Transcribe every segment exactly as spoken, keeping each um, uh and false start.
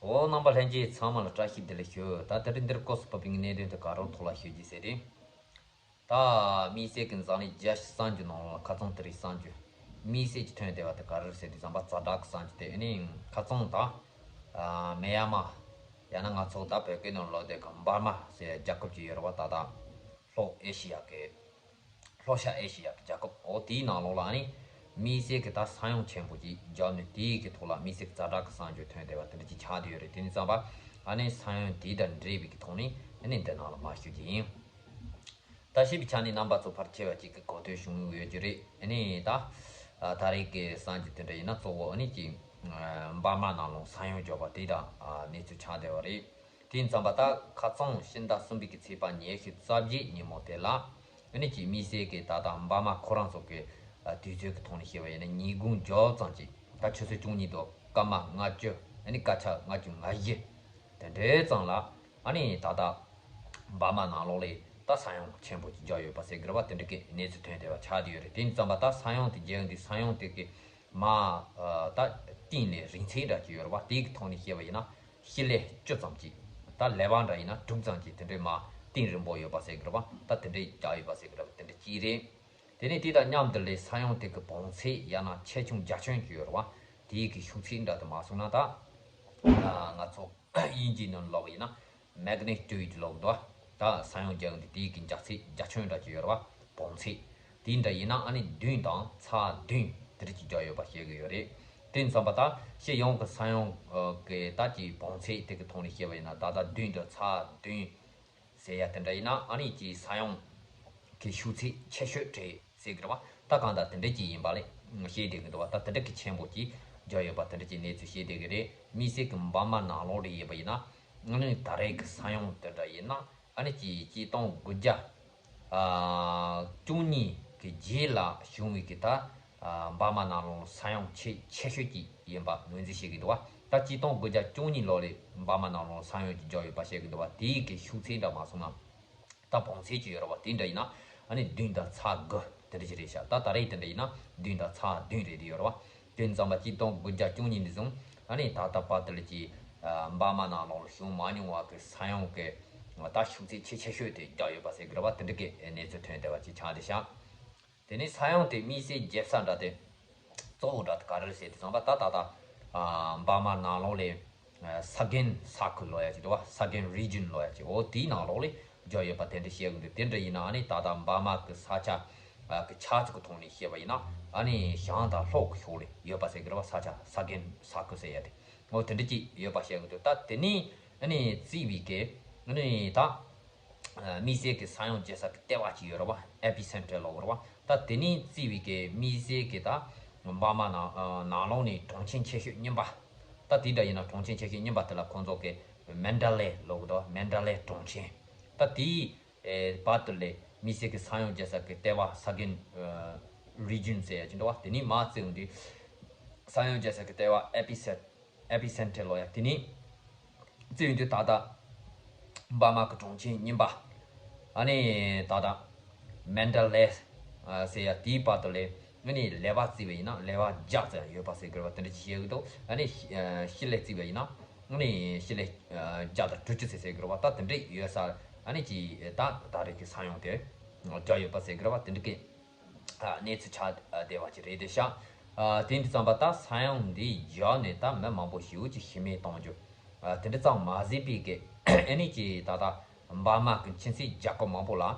འོ། རྣམ་པ་ལྷན་རྒྱས་ཚང་མ་ལ་བཀྲ་ཤིས་བདེ་ལེགས་ཞུ། ད་དེ་རིང་འདིར་སྐབས་སུ་བབས་པའི་གནད་དོན་དེ་ག་རང་ཐོག་ལ་ཞུ་རྒྱུ་ཟེར་ཏེ། ད་དམིགས་བསལ་གྱི་འཛམ་གླིང་རྒྱལ་སྤྱི་གསར་འགྱུར་ནང་ལ་ཁ་རྩང་དེ་རིང་གསར་འགྱུར་དམིགས་བསལ་གྱི་ཐོན་བསྡད་པ་དེ་ག་རེ་རེད་ཟེར་དུས་ཙམ་པ། ཛ་དྲག་གི་གསར་འགྱུར་དེ་ཨ་ནི་ཁ་རྩང་ད་ཨ་མེ་ཡ་མ། ཡང་ན་ང་ཚོ་ད་བོད་སྐད་ནང་ལབ་དེ་ག་འབར་མ་ཟེར་རྒྱལ་ཁབ་ཅིག་ཡོད་རེད་པ། ད་ད་ལྷོ་ཨེ་ཤི་ཡ་གི་ལྷོ་ཤར་ཨེ་ཤི་ཡ་གི་རྒྱལ་ཁབ། འོ། དེའི་ནང་ལོགས་ལ་ཨ་ནི་དམིགས་བསལ་གྱི་ད་ས་ཡོམ་ཆེན་པོ་ཅིག་བརྒྱབ་ནས། དེའི་གི་ཐོག་ལ་དམིགས་བསལ་གྱི་ཛ་དྲག་གི་གསར་འགྱུར་ཐོན་བསྡད་པ་དེ་འདྲ་ཅིག་ཆགས་བསྡད་ཡོད་རེད། དེ་ནི་ཙམ་པ་ཨ་ནི་ས་ཡོམ་དེ་དང་འབྲེལ་བའི་གི་ཐོག་ནས་ཨ་ནི་འདི་ནང་ལ་མར་ཞུ་རྒྱུ་ཡིན། ད་ཤེས་པའི་ཆ་ནས་རྣམ་པ་ཚོ་ཕལ་ཆེ་བ་ཅིག་གི་གོ་ཐོས་བྱུང་ཡོད་ཀྱི་རེད། ཨ་ནི་ད་ད་རེས་ཀྱི་གསར་འགྱུར་དེ་འདྲ་ཡིན་ན། གཙོ་བོ་ཨ་ནི་ཅིག་འབར་མ་ནང་ལོགས་ས་ཡོམ་བརྒྱབ་པ་དེ་དང་གནས་ཚུལ་ཆགས་བསྡད་པ་རེད། དེ་ཙམ་པ་ད་ཁ་རྩང་ཕྱི་ཟླ་གསུམ་པའི་གི་ཚེས་པ་ཉི་ཤུ་རྩ་བརྒྱད་ཉིན་མོ་དེ་ལ་ཨ་ནི་ཅིག་དམིགས་བསལ་གྱི་ད་ལྟ་འབར་མ་ཁོ་རང་ཚོ་གི་དུས་ཚོད་ཀྱི་ཐོག་ནས་བཤད་པ་ཡིན་ན། ཉིན་གུང་མགྱོགས་ཙམ་ཅིག་ད་ཆུ་ཚོད་བཅུ་གཉིས་དང་སྐར་མ་ལྔ་བཅུ། ཨ་ནི་སྐར་ཆ་ལྔ་བཅུ་ང་བཞི་དེ་འདྲའི་ཙམ་ལ་ཨ་ནི་ད་ལྟ་འབར་མ་ནང་ལོགས་ལ་ད་ས་ཡོམ་ཆེན་པོ་ཅིག་བརྒྱབ་ཡོད་པ་ཟེར་གི་རེད་པ། དེ་འདྲ་གི་གནས་ཚུལ་ཐོན་བསྡད་པ་ཆགས་བསྡད་ཡོད་རེད། དེ་ཙམ་པ་ད་ས་ཡོམ་དེ་བརྒྱབ་དུས་ས་ཡོམ་དེ་གི་མར་ད་གཏིང་ལ་རིང་ཚད་འདྲ་ཅིག་ཡོད་རེད་པ། དེའི་གི་ཐོག་ནས་བཤད་པ་ཡིན་ན། ཤི་ལེ་བཅུ་ཙམ་ཅིག་ད་ལེ་བ་འདྲ་ཡིན་ན་དྲུག་ཙམ་ཅིག་དེ་འདྲའི་མར་གཏིང་རིང་པོ་ཡོད་པ་ཟེར་གི་རེད་པ། ད་དེ་འདྲའི་བརྒྱབ་ཡོད་པ་ཟེར་གི་རེད་པ། དེ་འདྲ་གཅིག་རེད། དེ་ནས་དེ་དང་མཉམ་དུ་ལ་ས་ཡོམ་དེ་གི་བོངས་ཚད། ཡང་ན་ཆེ་ཆུང་རྒྱ་ཁྱོན་ཅིག་ཡོད་རེད་པ། དེའི་གི་ཤུགས་ཚད་འདྲ་དེ་མར་སོང་ན། ད་ང་ཚོ་དབྱིན་ཇིའི་ནང་ལབ་པ་ཡིན་ན་མེག་ནི་ཊུཌ་ལབ་འདུག་ད་ས་ཡོམ་རྒྱག་འདི་དེའི་གི་འཇགས་ཚད་རྒྱ་ཁྱོན་འདྲ་ཅིག་ཡོད་རེད་པ། བོངས་ཚད་དེ་འདྲ་ཡིན་ན་ཨ་ནི་བདུན་དང་ཚེག་བདུན་དེ་འདྲ་ཅིག་བརྒྱབ་ཡོད་པ་བཤད་གི་ཡོད་རེད། དེ་ཙམ་པ་ད་སྤྱི་ཡོངས་ཀྱི་ས་ཡོམ་གི་ད་ཀྱི་བོངས་ཚད་དེ་གི་ཐོག་ནས་བཤད་པ་ཡིན་ན། ད་ལྟ་བདུན་དང་ཚེག་བདུན་ཟེར་ཡ་དེ་འདྲ་ཡིན་ན། ཨ་ནི་ཀྱི་ས་ཡོམ་གི་ཤུགས་ཚད་ཆེ་ཤོས་རེད་ཟེར་གི་རེད་པ། ད་གང་ལྟར་དེ་འདྲ་ཅིག་ཡིན་པ་ལས་བཤད་བསྡད་གི་འདུག་པ། ད་དེ་འདྲ་གི་ཆེན་པོ་ཅིག་བརྒྱབ་ཡོད་པ་དེ་འདྲ་ཅིག་གནས་ཚུལ་བཤད་བསྡད་གི་རེད། དམིགས་བསལ་གི་འབར་མ་ནང་ལོགས་ལ་ཡིན་པ་ཡིན་ན། ཨ་ནི་ད་རེས་གི་ས་ཡོམ་དེ་འདྲ་ཡིན་ན་ཨ་ནི་ཀྱི་གཅིག་སྟོང་དགུ་བརྒྱ་ཨ་བཅུ་གཉིས་ཀྱི་རྗེས་ལ་བྱུང་བའི་གི་ད་ཨ་འབར་མ་ནང་ལོགས་ས་ཡོམ་ཆེས་ཆེ་ཤོས་ཅིག་ཡིན་པ་ངོས་འཛིན་བྱེད་ཀྱི་འདུག་པ། ད་གཅིག་སྟོང་དགུ་བརྒྱ་བཅུ་གཉིས་ལོ་ལ་འབར་མ་ནང་ལོགས་ས་ཡོམ་ཅིག་བརྒྱབ་ཡོད་པ་བཤད་ཀྱི་འདུག་པ། དེའི་གི་ཤུགས་ཚད་འདྲ་མར་སོང་ན། ད་བོངས་ཚད་ཅིག་ཡོད་རེད་པ། དེ་འདྲ་ཡིན་ན་ཨ་ནི་བདུན་དང་ཚེག་དགུ་དེ་འདྲ་ཅིག་རེད་ཤག་ད་ད་རེས་དེ་འདྲ་ཡིན་ན་བདུན་དང་ཚེག་བདུན་རེད་དེ་ཡོད་རེད་པ། དེ་ཙམ་པ་གཅིག་སྟོང་དགུ་བརྒྱ་བཅུ་གཉིས་ནས་བཟུང་ཨ་ནི་ད་ལྟ་བར་དུ་ལ་ཀྱི་ཨ་འབར་མ་ནང་ལོགས་ལ་བྱུང་མ་མྱོང་བ་གི་ས་ཡོམ་གི་ད་ཤུགས་ཚད་ཆེས་ཆེ་ཤོས་དེ་བརྒྱབ་ཡོད་པ་ཟེར་གི་རེད་པ། དེ་འདྲ་གི་གནས་ཚུལ་ཐོན་བསྡད་པ་ཅིག་ཆགས་བསྡད་ཤག་དེ་ནས་ས་ཡོམ་དེ་དམིགས་བསལ་རྒྱབ་ས་འདྲ་དེ་གཙོ་བོ་འདྲ་དེ་ག་རེ་རེད་ཟེར་དུས་ཙམ་པ། ད་ད་ད་ཨ་འབར་མ་ནང་ལོགས་ལ་ཨ་སཱ་གན་ས་ཁུལ་ལབ་ཡ་ཅིག་འདུག་པ། སཱ་གན་རི་ཇན་ལབ་ཡ་ཅིག་འོ་དེའི་ནང་ལོགས་ལ་བརྒྱབ་ཡོད་པ་དེ་འདྲ་བཤད་གི་འདུག་དེ་འདྲ་ཡིན་ན་ཨ་ནི་ད་ལྟ་འབར་མ་གི་ས་ཆ་ཨ་གི་ཆགས་ཚུལ་གི་ཐོག་ནས་བཤད་པ་ཡིན་ན། ཨ་ནི་བྱང་དང་ལྷོ་གི་ཕྱོགས་ལ་ཡོད་པ་ཟེར་གི་རེད་པ། ས་ཆ་སཱ་གན་ས་ཁུལ་ཟེར་ཡ་དེ་འོ་དེ་འདྲ་ཅིག་ཡོད་པ་བཤད་གི་འདུག་ད་དེ་ནས་ཨ་ནི་བརྩིས་པའི་གི་ཨ་ནི་ད་དམིགས་བསལ་གྱི་ས་ཡོམ་རྒྱག་ས་ཀྱི་ལྟེ་བ་ཅིག་ཡོད་རེད་པ། ཨེ་པི་སེན་ཊར་ལབ་རེད་པ། ད་དེ་ནས་བརྩིས་པའི་གི་དམིགས་བསལ་གྱི་ད་འབར་མ་ནང་ནང་ལོགས་ནས་གྲོང་ཁྱེར་ཆེ་ཤོས་གཉིས་པ། ད་དེ་འདྲ་ཡིན་ན་གྲོང་ཁྱེར་ཆེ་ཤོས་གཉིས་པ་དེ་ལ་ཁོང་ཚོ་གི་མན་ཌ་ལེ་ལབ་གི་འདུག་མན་ཌ་ལེ་གྲོང་ཁྱེར། ད་དེའི་བར་དུ་ལ་དམིགས་བསལ་གྱི་ས་ཡོམ་རྒྱག་ས་ཀྱི་ལྟེ་བ་སཱ་གན་རི་ཇན་ཟེར་ཡ་ཅིག་འདུག་པ། དེ་ནས་མར་བརྩིས་ཡོང་དུས་ས་ཡོམ་རྒྱག་ས་ཀྱི་ལྟེ་བ་ཨེ་པི་སེན་ཨེ་པི་སེན་ཊར་ལབ་ཡ་དེ་ནས་བརྩིས་ཡོང་དུས་ད་ལྟ་འབར་མ་གི་གྲོང་ཁྱེར་གཉིས་པ་ཨ་ནི་ད་ལྟ་མན་ཌ་ལེ་ཟེར་ཡ་དེའི་བར་དུ་ལ་ཨ་ནི་ལེ་བ་བརྩིས་པ་ཡིན་ན་ལེ་བ་བརྒྱ་ཙམ་ཡོད་པ་ཟེར་གི་རེད་པ། དེ་འདྲ་ཅིག་བཤད་གི་འདུག་ཨ་ནི་ཤི་ལེ་བརྩིས་པ་ཡིན་ན་ཨ་ནི་ཤི་ལེ་བརྒྱ་དང་དྲུག་ཅུ་ཙམ་ཟེར་གི་རེད་པ། ད་དེ་འདྲ་ཡོད་ས་ཨ་ནི་ཅིག་ད་ད་རེས་ཀྱི་ས་ཡོམ་དེ་བརྒྱབ་ཡོད་པ་ཟེར་གི་རེད་པ། དེ་འདྲ་གི་གནས་ཚུལ་ཆགས་བསྡད་པ་ཅིག་རེད་དེ་ཤག་དེ་འདྲ་ཙམ་པ་ད་ས་ཡོམ་འདི་བརྒྱབ་ནས་ད་མི་མང་པོ་ཞེ་པོ་ཅིག་ཤི་རྨས་བཏང་རྒྱུ་དེ་འདྲ་ཙམ་མ་ཟད་པའི་གི་ཨ་ནི་ཅིག་ད་ལྟ་འབར་མ་གི་ཁྱིམ་མཚེས་རྒྱལ་ཁབ་མང་པོ་ལ་ཨ་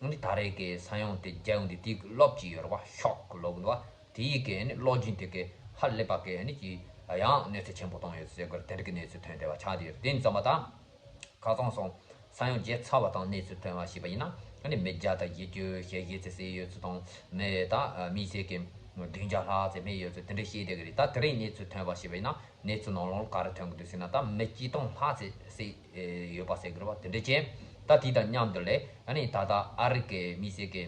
ནི་ད་རེས་ཀྱི་ས་ཡོམ་དེ་བརྒྱབ་ཡོང་དུས་དེའི་གི་རླབས་ཅིག་ཡོད་རེད་པ། ཤོག་གི་ལབ་གི་འདུག་པ། དེའི་གི་ཨ་ནི་བློ་སྦྱིན་དེ་གི་ཧ་ལས་པ་གི་ཨ་ནི་ཅིག་ཡང་གནོད་འཚེ་ཆེན་པོ་བཏང་ཡོད་ཟེར་གི་རེད། དེ་འདྲ་གི་གནས་ཚུལ་ཐོན་བསྡད་པ་ཆགས་བསྡད་ཡོད་རེད། དེ་འདྲ་ཙམ་པ་ད། ཁ་སང་སོང་། ས་ཡོམ་བརྒྱབ་ཚར་བ་དང་གནས་ཚུལ་ཐོན་པ་ཞིག་པ་ཡིན་ན། ཨ་ནི་མི་བརྒྱ་དང་བཞི་བཅུ་ཞེ་བཞི་ཙམ་ཟིན་ཡོད་ཚུལ་དང་། མི་ད་དམིགས་བསལ་གྱི་བདུན་བརྒྱ་ལྷག་ཙམ་རྨས་ཡོད་ཚུལ་དེ་འདྲ་བཤད་བསྡད་ཀྱི་རེད། ད་དེ་རིང་གནས་ཚུལ་ཐོན་པ་ཞིག་པ་ཡིན་ན་གནས་ཚུལ་ནང་ལོགས་ལ་ག་རེ་ཐོན་གྱི་འདུག་ཟེར་ན། ད་མི་གཅིག་སྟོང་ལྷག་ཙམ་ཟིན་ཡོད་པ་ཟེར་གྱི་རེད་པ། དེ་འདྲ་བྱས། ད་དེ་དང་མཉམ་དུ་ལ་ཨ་ནི་ད་ལྟ་ཨ་རི་གི་དམིགས་བསལ་གྱི་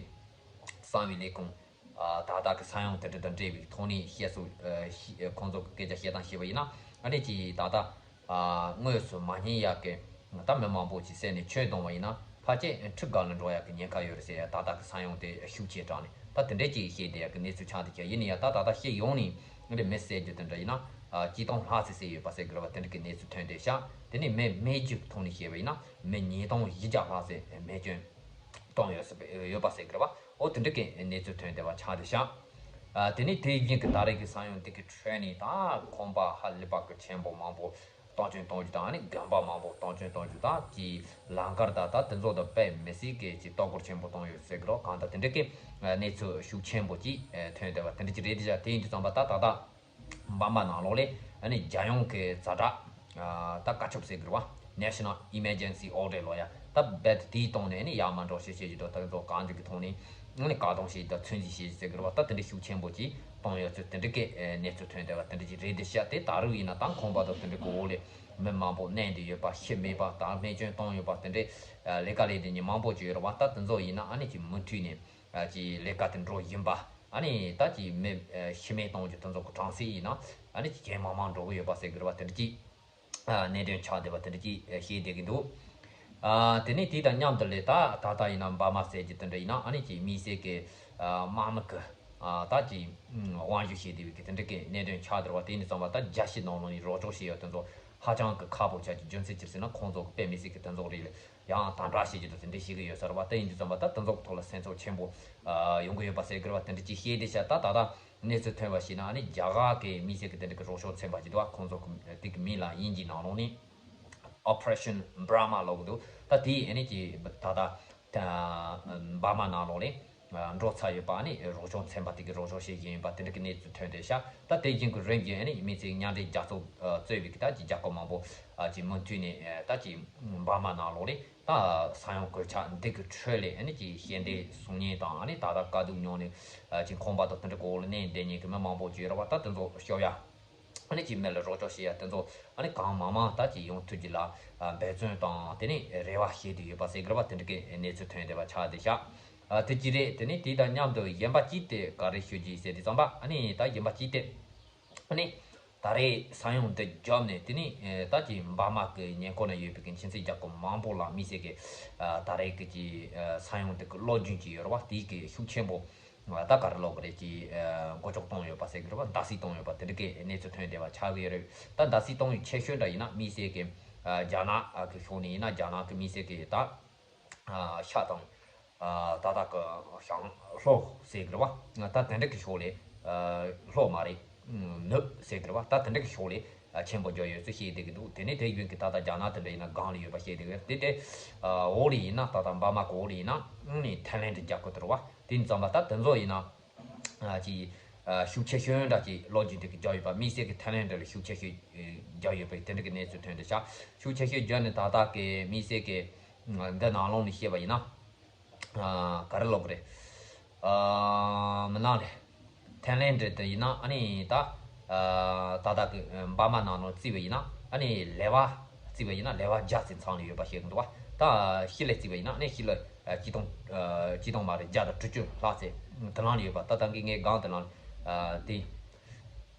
གསང་བའི་ལས་ཁུངས། ད་ལྟ་གི་ས་ཡོམ་དེ་འདྲ་དང་འབྲེལ་བའི་ཐོག་ནས་བཤད་སོང་། ཁོང་ཚོ་གི་སྐད་ཆ་བཤད་སྟངས་བཤད་པ་ཡིན་ན། ཨ་ནི་ཅིག་ད་ལྟ་དངོས་སུ་མ་རྙེད་ཡག་གི་ད་མི་མང་པོ་ཅིག་བསད་ནས་ཁྱོན་བསྡོམས་པ་ཡིན་ན་ཕལ་ཆེར་ཁྲི་འགའ་ལ་འགྲོ་ཡག་གི་ཉེན་ཁ་ཡོད་རེད་ཟེར་ཡ། ད་ལྟ་གི་ས་ཡོམ་དེ་ཤུགས་ཆེ་དྲགས་ནས་ད་དེ་འདྲས་ཅིག་བཤད་བསྡད་ཡག་གི་གནས་ཚུལ་ཆགས་བསྡད་ཀྱི་ཡིན་ན་ཡང་། ད་ད་ལྟ་སྤྱི་ཡོངས་ནས་ཨ་ནི་མི་བསད་རྒྱུ་དེ་འདྲ་ཡིན་ན། ཨ་ཆིག་སྟོང་ལྷག་ཙམ་བསད་ཡོད་པ་ཟེར་གི་རེད་བ། དེ་འདྲ་གི་གནས་ཚུལ་ཐོན་བསྡད་ཤག་དེ་ནས་མི་སྨད་རྒྱུད་ཐོག་ནས་བཤད་པ་ཡིན་ན་མི་ཉིས་སྟོང་བཞི་བརྒྱ་ལྷག་ཙམ་རྨས་སྐྱོན་བཏང་ཡོད་ཟེར་བ་ཡོད་པ་ཟེར་གི་རེད་བ། ཨོ་དེ་འདྲ་གི་གནས་ཚུལ་ཐོན་བསྡད་པ་ཆགས་བསྡད་ཤག་ཨ་དེ་ནས་དེ་བཞིན་གི་ད་རེས་ཀྱི་ས་ཡོམ་དེ་གི་ཁྲོད་ནས་ད་ཁང་པ་ཧ་ལས་པ་གི་ཆེན་པོ་མང་པོ་གཏོར་སྐྱོན་གཏོང་རྒྱུ་དང་། ཨ་ནི་དགོན་པ་མང་པོ་གཏོར་སྐྱོན་གཏོང་རྒྱུ་དང་། གི་ལམ་ཁར་ད་ད་དེ་ཚོ་དང་དཔེ་མི་སྲིད་གི་ཅིག་གཏོར་རྒོལ་ཆེན་པོ་བཏང་ཡོད་ཟེར་གི་རེད། གང་ལྟར་དེ་འདྲ་གི་གནས་ཚུལ་ཤུགས་ཆེན་པོ་ཅིག་ཐོན་བསྡད་པ་དེ་འདྲ་ཅིག་རེད་བསྡད་ཤག་དེ་ཡིན་དུས་ཙམ་པ་ད་ད་ལྟ་འབར་མ་ནང་ལོགས་ལ་ཨ་ནི་རྒྱལ་ཡོངས་ཀྱི་ཛ་དྲག་ད་བཀའ་ཁྱབ་ཟེར་གི་རེད་བ། National Emergency Order ལོ་ཡ། ད་རྦད་དེ་དེའི་སྟེང་ནས་ཨ་ནི་ཡར་མར་འགྲོ་བཤད་བཤད་ཀྱི་འདུག་ད་ཚོ་གང་ཅིག་གི་ཐོག་ནས་ཨ་ནི་བཀག་སྡོམ་བྱས་ཀྱི་ད་ཚོད་འཛིན་བྱས་ཀྱི་ཟེར་གི་རེད་བ། ད་དེ་འདྲ་ཤུགས་ཆེན་པོ་ཅིག་བཏང་ཡོད་ཚུལ་དེ་འདྲ་གི་གནས་ཚུལ་ཐོན་བསྡད་པ་དེ་འདྲ་ཅིག་རེད་བསྡད་ཤག་དེ་ད་རུང་ཡིན་ན་ད་ཁང་པ་དང་དེ་འདྲ་གི་འོག་ལ་མི་མང་པོ་མནན་བསྡད་ཡོད་པ། ཤི་རྨས་པ་དང་རྨས་སྐྱོན་བཏང་ཡོད་པ་དེ་འདྲ་ལས་ཀ་ལས་བསྡད་མཁན་མང་པོ་ཅིག་ཡོད་རེད་བ། ད་དེ་ཚོ་ཡིན་ན་ཨ་ནི་ཅིག་མུ་མཐུད་ནས་ཅིག་ལས་ཀ་དེ་འགྲོ་བཞིན་པ། ཨ་ནི་ད་ཅིག་མི་ཤི་རྨས་གཏོང་རྒྱུ་དེ་ཚོ་གི་གྲངས་སུ་ཡིན་ན་ཨ་ནི་ཅིག་གྱེན་མང་མང་འགྲོ་གི་ཡོད་པ་ཟེར་གི་རེད་བ། དེ་འདྲ་ཅིག་གནད་དོན་ཆགས་བསྡད་པ་དེ་འདྲ་ཅིག་བཤད་བསྡད་ཀྱི་འདུག་ཨ་དེ་ནས་དེ་དང་མཉམ་དུ་ལས་ད་ད་ལྟ་ཡིན་ན་འབར་མ་ཟེར་རྒྱུ་དེ་འདྲ་ཡིན་ན་ཨ་ནི་ཅིག་དམིགས་བསལ་གྱི་དམག་མི་གི་ད་ཅིག་དབང་སྒྱུར་བྱས་བསྡད་པའི་གི་དེ་འདྲ་གི་གནད་དོན་ཆགས་བསྡད་པ། དེ་ཡིན་དུས་ཙམ་པ་ད་རྒྱལ་སྤྱི་ནང་ལོགས་ནས་རོགས་སྐྱོར་བྱས་ཡོད་དེ་ཚོ་ཧ་ཅང་གི་ཁག་པོ་ཆགས་ཀྱི་རྒྱུ་མཚན་ཅི་ཟེར་ན་ཁོང་ཚོ་གི་དཔེ་མི་སྲིད་གི་དེ་ཚོ་རིགས་ལ་ཡང་དམ་དྲག་བྱེད་ཀྱི་འདུག་དེ་འདྲ་བྱེད་ཀྱི་ཡོད་ས་རེད་བ། དེ་ཡིན་དུས་ཙམ་པ་ད་དེ་ཚོ་གི་ཐོག་ལ་སེམས་ཚོར་ཆེན་པོ་ཡོང་གི་ཡོད་པ་ཟེར་གི་རེད་བ། དེ་འདྲ་ཅིག་བཤད་བསྡད་ཤག་ད་ད་ལྟ་གནས་ཚུལ་ཐོན་པ་ཞིག་ན་ཨ་ནི་རྒྱ་གར་གི་དམིགས་བསལ་གྱི་དེ་འདྲ་གི་རོགས་སྐྱོར་ཚན་པ་ཅིག་འདུག་བ། ཁོང་ཚོ་གི་དེ་གི་མིང་ལ་དབྱིན་ཇིའི་ནང་ལོགས་ནས་Operation Brahma ལབ་གི་འདུག་ད་དེ་ཨ་ནི་ཅིག་ད་ལྟ་འབར་མ་ནང་ལོགས་ནས་འགྲོ་ཚར་ཡོད་པ། ཨ་ནི་རོགས་སྐྱོར་ཚན་པ་དེ་གི་རོགས་སྐྱོར་བྱེད་བཞིན་ཡོད་པ་དེ་འདྲ་གི་གནས་ཚུལ་ཐོན་བསྡད་ཤག་ད་དེ་བཞིན་གི་རིམ་བཞིན་ཨ་ནི་དམིགས་བསལ་མཉམ་འབྲེལ་རྒྱལ་ཚོགས་གཙོས་པའི་གི་ད་ཅིག་རྒྱལ་ཁབ་མང་པོ་ཅིག་མུ་མཐུད་ནས་ད་ཅིག་འབར་མ་ནང་ལོགས་ནས་ད་ས་ཡོམ་གོད་ཆག་འདི་གི་ཁྲོད་ལས་ཨ་ནི་ཅིག་ཤེས་ལྡན་གསུང་མཁན་དང་། ཨ་ནི་ད་ལྟ་དཀའ་སྡུག་མྱོང་ནས་ཅིག་ཁང་པ་དང་དེ་འདྲ་གི་འོག་ལ་གནས་བསྡད་མཁན་གི་མི་མང་པོ་ཅིག་ཡོད་རེད་བ། ད་དེ་ཚོ་སྐྱོབ་ཡ་ཨ་ནི་ཅིག་མི་ལ་རོགས་སྐྱོར་བྱེད་ཡ་དེ་ཚོ་ཨ་ནི་གང་མང་མང་ད་ཅིག་ཡོང་ཐུབ་རྒྱུ་ལ་འབད་བརྩོན་དང་དེ་ནས་རེ་བ་བྱེད་བསྡད་ཡོད་པ་ཟེར་གི་རེད་བ། དེ་འདྲ་གི་གནས་ཚུལ་ཐོན་བསྡད་པ་ཆགས་བསྡད་ཤག་ཨ་དེ་གཅིག་རེད། དེ་ནས་དེ་དང་མཉམ་དུ་གཞན་པ་གཅིག་དེ་ག་རེ་ཞུ་རྒྱུ་ཡིན་ཟེར་དུས་ཙམ་པ། ཨ་ནི་ད་གཞན་པ་གཅིག་དེ་ཨ་ནི་ད་རེས་ས་ཡོམ་འདི་བརྒྱབ་ནས་དེ་ནས་ད་ཅིག་འབར་མ་གི་ཉེ་འཁོར་ན་ཡོད་པའི་གི་ཁྱིམ་མཚེས་རྒྱལ་ཁབ་མང་པོ་ལ་དམིགས་བསལ་གི་ད་རེས་གི་ཅིག་ས་ཡོམ་འདི་གི་བློ་སྦྱོང་ཅིག་ཡོད་རེད་བ། དེའི་གི་ཤུགས་ཆེན་པོ་ད་ག་རེ་ལབ་དགོས་རེད། ཅིག་མགོ་ལྕོག་བཏང་ཡོད་པ་ཟེར་གི་རེད་བ། མདའ་སིག་བཏང་ཡོད་པ་དེ་འདྲ་གི་གནས་ཚུལ་ཐོན་བསྡད་པ་ཆགས་ཀྱི་ཡོད་རེད། ད་མདའ་སིག་བཏང་ཡོད་ཆེ་ཤོས་འདྲ་ཡིན་ན་དམིགས་བསལ་གི་རྒྱ་ནག་གི་ཕྱོགས་ནས་ཡིན་ན་རྒྱ་ནག་གི་དམིགས་བསལ་གི་ད་ཤ་དང་ད་ལྟ་གི་ཞང་ལྷོ་ཟེར་གི་རེད་བ། ད་དེ་འདྲ་གི་ཕྱོགས་ལས་ལྷོ་མ་རེད། ནུབ་ཟེར་གི་རེད་བ། ད་དེ་འདྲ་གི་ཕྱོགས་ལས་ཆེན་པོ་རྒྱག་ཡོད་ཚུལ་བཤད་བསྡད་ཀྱི་འདུག་དེ་ནས་དེ་བཞིན་གྱི་ད་ལྟ་རྒྱ་ནག་དེ་འདྲ་ཡིན་ན་སྒང་ལ་ཡོད་པ་བཤད་བསྡད་ཀྱི་རེད། དེ་དེ་འོག་ལ་ཡིན་ན་ད་ལྟ་འབར་མ་གི་འོག་ལ་ཡིན་ན་ནི་ཐའི་ལེན་ཌི་རྒྱལ་ཁབ་དེ་རེད་བ། དེ་ཙམ་པ་ད་དེ་ཚོ་ཡིན་ན་ཅིག་ཤུགས་ཆེ་ཤོས་འདྲ་ཅིག་ལོ་རྒྱུས་དེ་གི་རྒྱག་ཡོད་པ། དམིགས་བསལ་གྱི་ཐའི་ལེན་ཌི་ལ་ཤུགས་ཆེ་ཤོས་རྒྱག་ཡོད་པའི་དེ་འདྲ་གི་གནས་ཚུལ་ཐོན་བསྡད་ཤག་ཤུགས་ཆེ་ཤོས་རྒྱག་ནས་ད་ལྟ་གི་དམིགས་བསལ་གྱི་འདི་ནང་ལོགས་ནས་བཤད་པ་ཡིན་ན། ཨ་ག་རེ་ལབ་དགོས་རེད། ཨ་མི་ནང་ལས་ཐའི་ལེན་ཌི་དེ་ཡིན་ན་ཨ་ནི་ད་ཨ་ད་ལྟ་གི་འབར་མ་ནང་ལོགས་བརྩིས་པ་ཡིན་ན་ཨ་ནི་ལེ་བར་བརྩིས་པ་ཡིན་ན་ལེ་བར་བརྒྱ་ཙམ་ཚང་ལ་ཡོད་པ་བཤད་གི་འདུག་བ། ད་ཤི་ལེ་བརྩིས་པ་ཡིན་ན་ཨ་ནི་ཤི་ལེ་ཨ་གཅིག་སྟོང་ཨ་གཅིག་སྟོང་མ་རེད། བརྒྱ་དང་དྲུག་ཅུ་ལྷག་ཙམ་དེ་ནང་ལ་ཡོད་པ། ད་ད་གིན་ངས་སྒང་དེ་ནང་ཨ་དེ་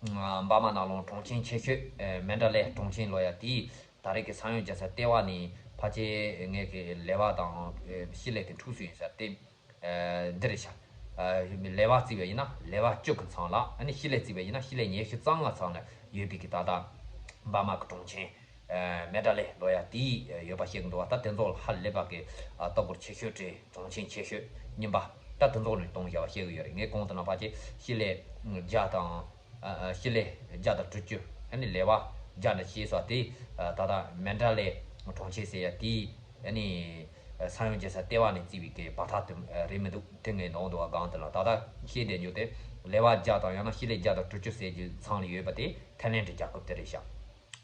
འབར་མ་ནང་ལོགས་གྲོང་ཁྱེར་ཆེ་ཤོས་ཨ་མན་ཌ་ལེ་གྲོང་ཁྱེར་ལོ་ཡ་དེའི་ད་རེས་ཀྱི་ས་ཡོམ་རྒྱག་ས་ལྟེ་བ་ནས་ཕལ་ཆེར་ངས་ཀྱི་ལེ་བར་དང་ཨ་ཤི་ལེ་གི་འཁྲུག་སོ་ཡིན་ས་དེ། ཨ་འདི་རེད་ཤག་ཨ་ལེ་བར་བརྩིས་པ་ཡིན་ན་ལེ་བར་བཅུ་གི་མཚམས་ལ། ཨ་ནི་ཤི་ལེ་བརྩིས་པ་ཡིན་ན་ཤི་ལེ་ཉི་ཤུ་རྩ་ལྔ་མཚམས་ལ་ཡོད་པའི་གི་ད་ལྟ་འབར་མ་གི་གྲོང་ཁྱེར་ཨ་མན་ཌ་ལེ་ལོ་ཡ་དེའི་ཡོད་པ་བཤད་གི་འདུག་བ། ད་དེ་ཚོ་ཧ་ལས་པ་གི་ཨ་ལྟ་སྐོར་ཆེ་ཤོས་གྲས་གྲོང་ཁྱེར་ཆེ་ཤོས་གཉིས་པ་ད་དེ་ཚོ་ནས་གཏོང་བཞག་པ་བཤད་གི་ཡོད་རེད། ངས་གོང་དུ་ནང་ཕལ་ཆེར་ཤི་ལེ་བརྒྱ་དང་ཨ་ཨ་ཤི་ལེ་བརྒྱ་དང་དྲུག་ཅུ། ཨ་ནི་ལེ་བར་བརྒྱ་དང་ཞེས་སོགས་དེ་ཨ་ད་ལྟ་མན་ཌ་ལེ་གྲོང་ཁྱེར་ཟེར་ཡ་དེའི་ཨ་ནི་ས་ཡོམ་རྒྱག་ས་ལྟེ་བ་ནས་བརྩིས་པའི་གི་བར་ཐག་དེ་རེད་མི་འདུག་དེ་ངས་ནོར་འདུག་བ། སྒང་དེ་ལ་ད་ལྟ་བཤད་བསྡད་རྒྱུ་དེ་ལེ་བར་བརྒྱ་དང་ཡང་ན་ཤི་ལེ་བརྒྱ་དང་དྲུག་ཅུ་ཟེར་རྒྱུ་མཚམས་ལ་ཡོད་པ་དེ་ཐའི་ལེན་ཌི་རྒྱལ་ཁབ་དེ་རེད་ཤག་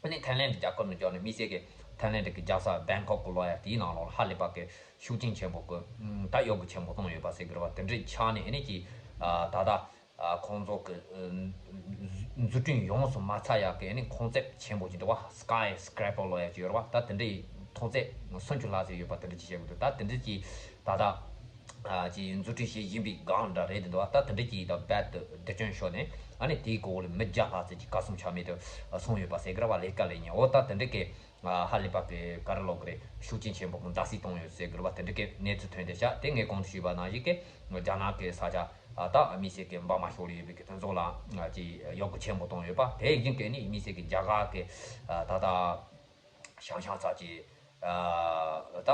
ཨ་ནི་ཐའི་ལེན་ཌི་རྒྱལ་ཁབ་ནས་བརྒྱབ་ནས་དམིགས་བསལ་གྱི་ཐའི་ལེན་ཌི་གི་རྒྱལ་ས་བེང་ཀོག་གི་ལོ་ཡ་དེའི་ནང་ལོགས་ལ་ཧ་ལས་པ་གི་ཤུགས་རྐྱེན་ཆེན་པོ་གི་ད་གཡོ་འགུལ་ཆེན་པོ་བཏང་ཡོད་པ་ཟེར་གི་རེད་བ། དེ་འདྲའི་ཆ་ནས་ཨ་ནི་ཀྱི་ད་ལྟ་ཁོང་ཚོ་གི་འཛུགས་སྐྲུན་ཡོངས་སུ་མ་ཚར་ཡག་གི་ཨ་ནི་ཁོང་ཚད་ཆེན་པོ་ཅིག་འདུག་བ། སི་ཀའི་སི་ཀེ་རེ་པར་ལོ་ཡ་ཅིག་ཡོད་རེད་བ། ད་དེ་འདྲའི་མཐོ་ཚད་སུམ་ཅུ་ལྷག་ཙམ་ཡོད་པ་དེ་འདྲ་ཅིག་བཤད་གི་འདུག་ད་དེ་འདྲ་ཅིག་ད་ལྟ་ཅིག་འཛུགས་སྐྲུན་བྱེད་བཞིན་པའི་སྒང་འདྲ་རེད་འདུག་ད་དེ་འདྲ་ཅིག་ད་རྦད་དེ་བདེ་སྐྱོན་ཤོར་ནས་ཨ་ནི་དེའི་འོག་ལ་མི་བརྒྱ་ལྷག་ཙམ་ཅིག་གར་སོང་ཆ་མེད་དུ་སོང་ཡོད་པ་ཟེར་གི་རེད་བ། ལས་ཀ་ལས་ཉེན་འོ་ད་དེ་འདྲ་གི་ཧ་ལས་པ་གི་ག་རེ་ལབ་དགོས་རེད། ཤུགས་རྐྱེན་ཆེན་པོ་གི་མདའ་སིག་བཏང་ཡོད་ཟེར་གི་རེད་བ། དེ་འདྲ་གི་གནས་ཚུལ་ཐོན་བསྡད་ཤག་དེ་ངས་གོང་དུ་ཞུས་པ་ནང་བཞིན་གི་རྒྱ་ནག་གི་ས་ཆ་ ད་དམིགས་བསལ་གྱི་འབར་མ་ཕྱོགས་ལ་ཡོད་པའི་གི་དེ་ཚོ་ལ་ཅིག་གཡོ་འགུལ་ཆེན་པོ་བཏང་ཡོད་པ། དེ་བཞིན་གྱི་ནི་དམིགས་བསལ་གྱི་རྒྱ་གར་གྱི་ད་ལྟ་ཤང་ཤང་ཚ་གྱི་ད་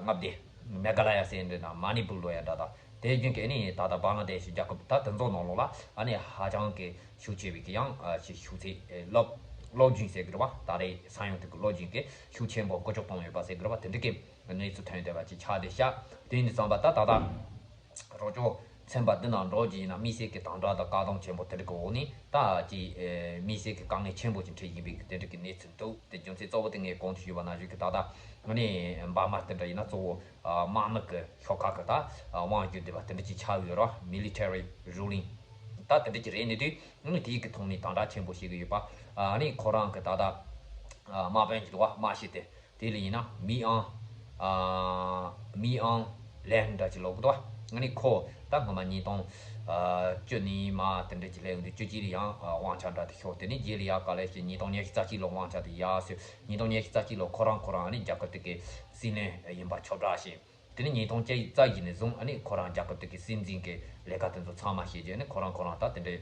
མངའ་སྡེ་མེ་ག་ལ་ཡ་ཟེར་འདི་ན་མ་ནི་པུར་ལོ་ཡ་འདྲ་ད། དེ་བཞིན་གྱི་ནི་ད་ལྟ་བང་ལ་དེ་ཤི་རྒྱལ་ཁབ་ད་དེ་ཚོ་ནང་ལོགས་ལ་ཨ་ནི་ཧ་ཅང་གི་ཤུགས་ཆེ་བའི་གི་ཡང་ཅིག་ཤུགས་ཚད་སློབ་སློབ་སྦྱོང་ཟེར་གི་རེད་བ། ད་རེས་ས་ཡོམ་དེ་གི་སློབ་སྦྱོང་གི་ཤུགས་ཆེན་པོ་སྐུལ་ལྕོག་བཏང་ཡོད་པ་ཟེར་གི་རེད་བ། དེ་འདྲ་གི་གནས་ཚུལ་ཐོན་བསྡད་པ་ཅིག་ཆགས་བསྡད་ཤག་དེ་ཡིན་དུས་ཙམ་པ་ད་ད་ལྟ་རོགས་སྐྱོར་ཚན་པ་འདི་ནང་འགྲོ་རྒྱུ་ཡིན་ན་དམིགས་བསལ་གྱི་དམ་དྲག་དང་བཀག་སྡོམ་ཆེན་པོ་དེ་འདྲ་གི་འོག་ནས་ད་ཅིག་དམིགས་བསལ་གྱི་དཀའ་ངལ་ཆེན་པོ་ཅིག་འཕྲད་བཞིན་པའི་དེ་འདྲ་གི་གནས་ཚུལ་འདུག་དེ་རྒྱུ་མཚན་གཙོ་བོ་དེ་ངས་གོང་དུ་ཞུས་པ་ནང་བཞིན་གྱི་ད་ལྟ་ང་ནི་འབར་མ་དེ་འདྲ་ཡིན་ན་གཙོ་བོ་དམག་མི་གི་ཤོག་ཁག་གི་ད་དབང་བསྒྱུར་བསྡད་པ་དེ་འདྲ་ཅིག་ཆགས་ཡོད་ར། མི་ལི་ཊེ་རི་རུ་ལིང་ད་དེ་འདྲ་ཅིག་རེད་ནི་དུས་ང་ནི་དེའི་གི་ཐོག་ནས་དམ་དྲག་ཆེན་པོ་བྱེད་གི་ཡོད་པ། ཨ་ནི་ཁོ་རང་གི་ད་ལྟ་དམག་དཔོན་གྱི་འདུག་བ། དམག་ཤེས་དེ། དེ་ལ་ཡིན་ན་མི་ཨང་། ཨ་མི་ཨང་ལན་འདྲ་ཅིག་ལབ་གི་འདུག་མི་ཨང་ལན་འདྲ་ཅིག་ལབ་གི་འདུག་ང་ནི་ཁོ་ད་སྔོན་མ་ཉིས་སྟོང་བཅུ་ནས་མ་དེ་འདྲ་ཅིག་སླེབས་ཡོང་དུས་བཅུ་གཅིག་ལ་ཡང་དབང་ཆ་འདྲ་དེ་ཤོར། དེ་ནས་རྗེས་ལ་ཡ་ག་ལེ་ཞིག་ཉིས་སྟོང་ཉི་ཤུ་རྩ་གཅིག་ལོ་དབང་ཆ་དེ་ཡར་སོས། ཉིས་སྟོང་ཉི་ཤུ་རྩ་གཅིག་ལོ་ཁོ་རང་ཁོ་རང་ནི་རྒྱལ་ཁབ་དེ་གའི་སྲིད་བློན་ཡིན་པ་ཁྱབ་བསྒྲགས་བྱས། དེ་ནས་ཉིས་སྟོང་བཅུ་རྩ་བཞི་ནས་བཟུང་ཨ་ནི་ཁོ་རང་རྒྱལ་ཁབ་དེ་གའི་སྲིད་འཛིན་གྱི་ལས་ཀ་དེ་ཚོ་ཚང་མ་བྱེད་རྒྱུ་ནི་ཁོ་རང་ཁོ་རང་ད་དེ་འདྲའི་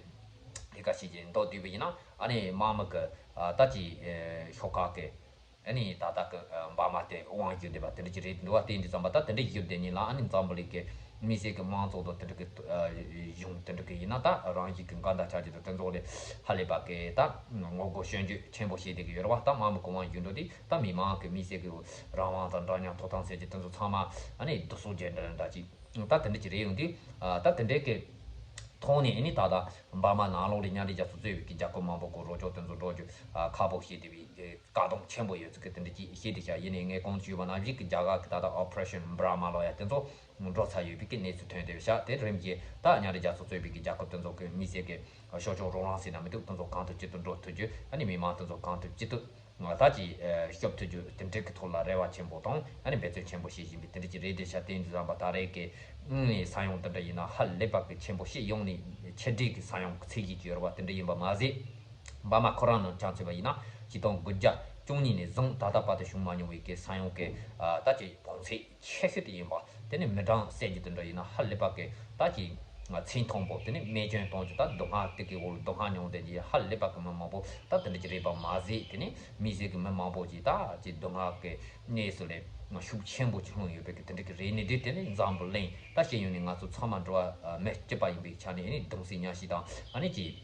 ལས་ཀ་བྱེད་རྒྱུ་འདུག་དུས་པ་ཡིན་ན་ཨ་ནི་དམག་མི་གི་ད་ཅི་ཤོག་ཁག་གི་ཨ་ནི་ད་ལྟ་གི་འབར་མ་དེ་དབང་བསྒྱུར་བསྡད་པ་དེ་འདྲ་ཅིག་རེད་འདུག་བ། དེ་འདྲ་ཙམ་པ་ད་དེ་འདྲ་བསྒྱུར་བསྡད་ཉིན་ལ་ཨ་ནི་འཛམ་བུ་གླིང་གི་མི་སེར་གི་དམངས་གཙོ་དང་དེ་འདྲ་གི་གཞུང་དེ་འདྲ་གི་ཡིན་ན་ད་རང་བཞིན་གི་འགལ་ཟླ་ཆགས་རྒྱུ་དང་དེ་ཚོ་ལས་ཧ་ལས་པ་གི་ད་ངོ་རྒོལ་སྐྱོན་བརྗོད་ཆེན་པོ་བྱེད་བསྡད་གི་ཡོད་རེད་བ། ད་དམག་མི་གི་དབང་བསྒྱུར་འགྲོ་དུས་ད་མི་མང་གི་མི་སེར་གི་རང་དབང་དང་འདྲ་མཉམ་ཐོབ་ཐང་ཟེར་རྒྱུ་དེ་ཚོ་ཚང་མ་ཨ་ནི་སྡུག་སོག་རྒྱག་འདྲ་འདྲ་ཅིག་ད་དེ་འདྲ་ཅིག་རེད་ཡོང་དུས་ད་དེ་འདྲའི་གི་ཐོག་ནས་ཨ་ནི་ད་ལྟ་འབར་མ་ནང་ལོགས་ལ་མཉམ་འབྲེལ་རྒྱལ་ཚོགས་གཙོས་པའི་གི་རྒྱལ་ཁབ་མང་པོ་གི་རོགས་སྐྱོར་དེ་ཚོ་འགྲོ་རྒྱུ་ཁག་པོ་བྱེད་བསྡད་པའི་གི་བཀག་སྡོམ་ཆེན་པོ་ཡོད་ཚུལ་གི་དེ་འདྲ་ཅིག་བཤད་བསྡད་ཤག་ཡིན་ནའི་ངས་གོང་དུ་ཞུས་པ་ནང་བཞིན་གི་རྒྱ་གར་གི་ད་ལྟ་Operation Brahma ལོ་ཡ་དེ་ཚོ་འགྲོ་ཚར་ཡོད་པའི་གི་གནས་ཚུལ་ཐོན་བསྡད་ཤག་དེ་རིམ་གྱིས་ད་མཉམ་འབྲེལ་རྒྱལ་ཚོགས་གཙོས་པའི་གི་རྒྱལ་ཁབ་དེ་ཚོ་གི་མི་སེར་གི་ཤོག་ཆོག་རོགས་རམ་ཟེར་ན་མི་འདུག་དེ་ཚོ་གང་ཐུབ་ཅི་ཐུབ་འགྲོ་ཐུབ་རྒྱུ། ཨ་ནི་མི་མང་དེ་ཚོ་གང་ཐུབ་ཅི་ཐུབ་ང་ད་ཅིག་སྐྱོབ་ཐུབ་རྒྱུ་དེ་འདྲའི་གི་ཐོག་ལ་རེ་བ་ཆེན་པོ་དང་ཨ་ནི་འབད་བརྩོན་ཆེན་པོ་བྱེད་བཞིན་པའི་དེ་འདྲ་ཅིག་རེད་བསྡད་ཤག་དེ་ཡིན་དུས་ཙམ་པ་ད་རེས་ཀྱི་ཨང་ནི་ས་ཡོམ་དེ་འདྲ་ཡིན་ན་ཧ་ལས་པ་གི་ཆེན་པོ་ཞིག་ཡོང་ནས་ཆེ་འབྲིང་གི་ས་ཡོམ་གི་ཚད་གཞི་ཅིག་ཡོད་རེད་བ། དེ་འདྲ་ཡིན་པ་མ་ཟད། འབར་མ་ཁོ་རང་ནང་ཆ་མཚོན་པ་ཡིན་ན་ཆིག་སྟོང་དགུ་བརྒྱ་བཅུ་གཉིས་ནས་བཟུང་ད་ལྟ་བར་དུ་བྱུང་མ་མྱོང་བའི་གི་ས་ཡོམ་གི་ད་ཅིག་བོངས་ཚད་ཆེ་ཤོས་དེ་ཡིན་པ། དེ་ནི་མི་གྲངས་བསད་རྒྱུ་དེ་འདྲ་ཡིན་ན་ཧ་ལས་པ་གི་ད་ཅིག་ཚད་མཐོན་པོ། དེ་ནི་རྨས་སྐྱོན་གཏོང་རྒྱུ་ད་སྡུག་བསྔལ་དེ་གི་འོག་ལ་སྡུག་བསྔལ་མྱོང་བསྡད་རྒྱུ་ཧ་ལས་པ་གི་མི་མང་པོ་ད་དེ་འདྲ་ཅིག་རེད་པ་མ་ཟད། དེ་ནི་མི་སེར་གི་མི་མང་པོ་ཅིག་ད་ཅིག་སྡུག་བསྔལ་གི་གནས་སུ་ལས་ཤུགས་ཆེན་པོ་ཅིག་ལྷུང་ཡོད་པའི་གི་དེ་འདྲ་གི་རེད་ནི་དེ། དེ་ནི་འཛམ་བུ་གླིང་ད་ཤེས་ཡོན་ནི་ང་ཚོ་ཚང་མ་འགྲོ་བ་མི་སྐྱིད་པ་ཡིན་པའི་ཆ་ནས་ཨ་ནི་གདུང་སེམས་མཉམ་སྐྱེད་དང་ཨ་ནི་ཅིག་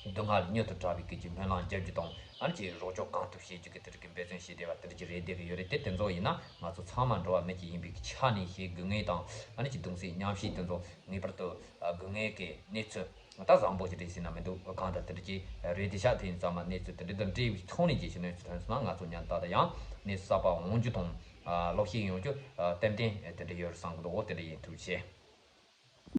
སྡུག་བསྔལ་མྱུར་དུ་བྲལ་བའི་གི་ཅིག་སྨོན་ལམ་རྒྱག་རྒྱུ་དང་ཨ་ནི་ཅིག་རོགས་སྐྱོར་གང་ཐུབ་བྱེད་རྒྱུ་གི་དེ་འདྲ་གི་འབད་བརྩོན་བྱེད་བསྡད་པ་དེ་འདྲ་ཅིག་རེད་བསྡད་གི་ཡོད་རེད། དེ་དེ་ཚོ་ཡིན་ན་ང་ཚོ་ཚང་མ་འགྲོ་བ་མི་ཅིག་ཡིན་པའི་གི་ཆ་ནས་ཞེ་དགོས་ངེས་དང་ཨ་ནི་ཅིག་གདུང་སེམས་མཉམ་སྐྱེད་དེ་ཚོ་ངེས་པར་དུ་དགོས་ངེས་གི་གནས་ཚུལ་ད་བཟང་པོ་ཞིག་རེད་ཟེར་ན་མི་འདུག་གང་ལྟར་དེ་འདྲ་ཅིག་རེད་དེ་ཤག་དེ་ཡིན་ཙང་མ་གནས་ཚུལ་དེ་འདྲ་དང་འབྲེལ་བའི་ཐོག་ནས་རྒྱལ་སྤྱི་གནས་ཚུལ་ཐོན་སོང་ན་ང་ཚོ་ཉན་ད་ད་ཡང་གནས་ཚུལ་གསར་པ་འོང་རྒྱུ་དང་ལོག་ཤེས་ཡོང་རྒྱུ་ཏན་ཏན་དེ་འདྲ་ཡོད་རེད་བསམ་གི་འདུག་འོ་དེ་འདྲ་ཡིན། ཐུགས་རྗེ་ཆེ།